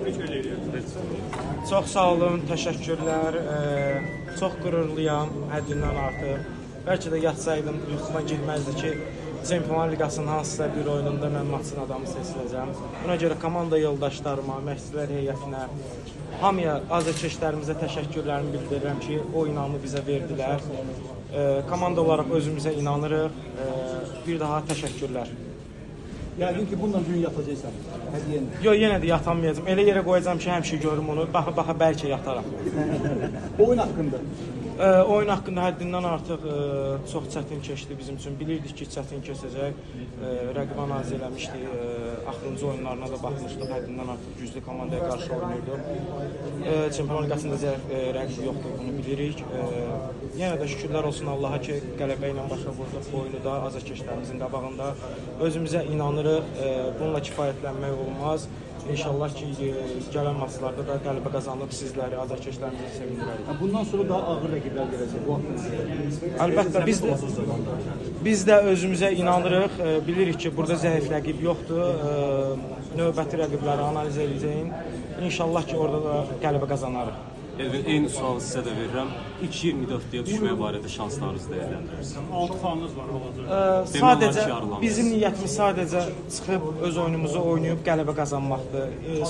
Təbrik edirik. Çox sağ olun, təşəkkürlər. Çox qürurluyam, həddindən artıq. Bəlkə də yatsaydım yuxuma girməzdi ki, Çempionlar Liqasının hansısa bir oyununda mən maçın adamı seçiləcəm. Buna görə komanda yoldaşlarıma, məşqçilər heyətinə, hamıya, azarkeşlərimizə təşəkkürlərimi bildirirəm ki, o inamı bizə verdilər. Komanda olaraq özümüzə inanırıq. Bir daha təşəkkürlər. Yəqin ki, bununla gün yatacaqsan. Hədiyyəni. Yox, yenə də yatamayacağam. Elə yerə qoyacağam ki, həmişə görüm onu. Baxa-baxa bəlkə yataram. Oyun haqqında. Oyun haqqında həddindən artıq çox çətin keçdi bizim üçün. Bilirdik ki, çətin keçəcək. Rəqib analiz eləmişdik. Axırıncı oyunlarına da baxmışdıq. Həddindən artıq güclü komandaya qarşı oynayırdıq. Çempionlar Liqasında zəif rəqib yoxdur, bunu bilirik. Yenə də şükürlər olsun Allaha ki, qələbə ilə başa vurduq bu oyunu da azarkeşlərimizin qabağında. Özümüzə inanırıq. Bununla kifayətlənmək olmaz. İnşallah ki, gələn maçlarda da qələbə qazanıb sizləri, azarkeşlərimizi sevindirərik. Bundan sonra daha ağır rəqiblər gələcək. Bu haqqında. Əlbəttə biz də özümüzə inanırıq. Bilirik ki, burada zəif rəqib yoxdur. Növbəti rəqibləri analiz edəcəyik. İnşallah ki, orada da qələbə qazanarıq. Elvin, eyni sualı sizə də verirəm. 2-24-yə düşməyə barədə şanslarınızı dəyərləndirirsiniz. 6 xanınız var hal-hazırda. Sadəcə bizim niyyətimiz sadəcə çıxıb öz oyunumuzu oynayıb qələbə qazanmaqdır.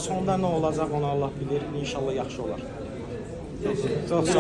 Sonda nə olacaq onu Allah bilir. İnşallah yaxşı olar. Çox sağ olun.